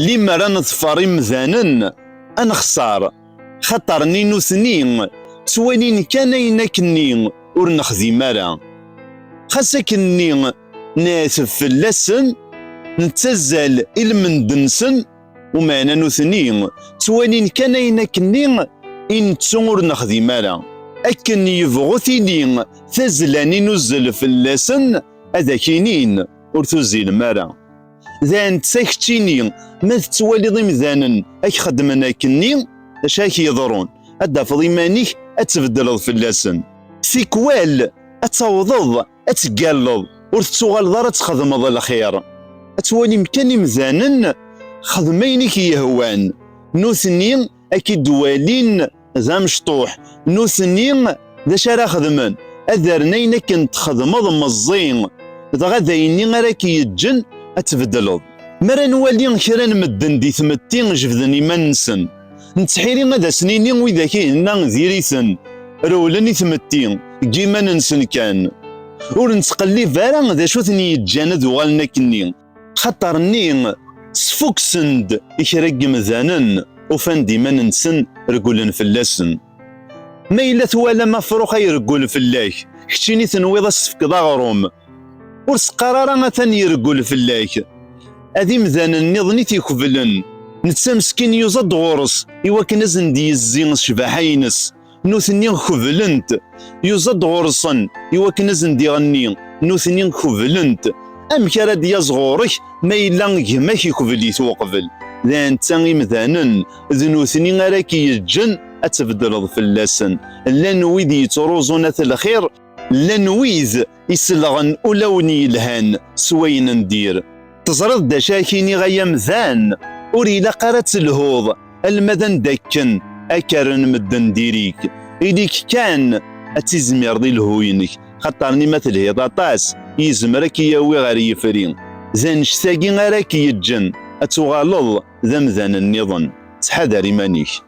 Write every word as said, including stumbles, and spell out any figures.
Limer ad neḍfer imdanen, ad nexṣer, xaṭer-nni nutni ttwalin kan ayen akkenni ur nexdim ara. Xas akkenni neɛteb fell-asen, nettazzal i lmend-nsen, umeɛna nutni ttwalin kan ayen akkenni i nettu ur nexdim ara. Akken yebɣu tili tazzla n inuzzel fell-asen, ad ak-inin ur tuzzilem ara. Dayen netta keččini, ma tettwaliḍ imdanen ad k-xedmen akkenni, d acu ad k-yeḍrun? Ad d-tafeḍ iman-ik ad tbeddleḍ fell-asen. Tikwal ad tawḍeḍ ad teggalleḍ, ur tettuɣaleḍ ara ad txedmeḍ lxir. Ad twalim kan imdanen, xdem ayen i k-yehwan. Nutni ad k-id-walin d amecṭuḥ, nutni d acu ara xedmen? Ad rren ayen akken txedmeḍ meẓẓi, dɣa d ayenni ara k-yeǧǧen ad tbeddleḍ. Mi ara nwali kra n medden di tmetti jebden iman-nsen, nettḥiri ad asen-nini widak ihenna diri-ten, rewlen i tmetti deg iman-nsen kan. Ur nettqellib ara d acu ten-yeǧǧan ad uɣalen akkenni. Xaṭer-nni sfuksen-d i kra n yemdanen, ufan-d iman-nsen, regglen fell-asen. Ma yella twalam afrux ay ireggel fell-ak, keččini tenwiḍ ad s-tefkeḍ aɣrum, ur s-qqar ara atan ireggel fell-ak. Ad imdanen nniḍen i t-ikeblen. Netta meskin yuẓa-d ɣur-s i wakken ad sen-d-yezzi s ccbaḥa-ines. Nutni keblen-t. Yuẓa-d ɣur-sen i wakken ad sen-d-iɣenni. Nutni keblen-t. Amek ara d-yaẓ ɣur-k ma yella gma-k ikbel-it uqbel? D netta imdanen, d nutni ara k-yeǧǧen ad tbeddleḍ fell-asen. Llan wid yettruẓun at lxir, llan wid iselɣen ulawen yelhan s wayen n dir. Teẓriḍ d acu ara k-iniɣ ay amdan? Ur ilaq ara ad telhuḍ alma d anda akken ad k-rren medden diri-k. Ili-k kan ad tizmireḍ i lhu-inek, xaṭer-nni ma telhiḍ aṭas, yezmer ad k-yawi ɣer yifri. D annect-agi ara k-yeǧǧen ad tuɣaleḍ d amdan nniḍen. Ttḥadar iman-ik.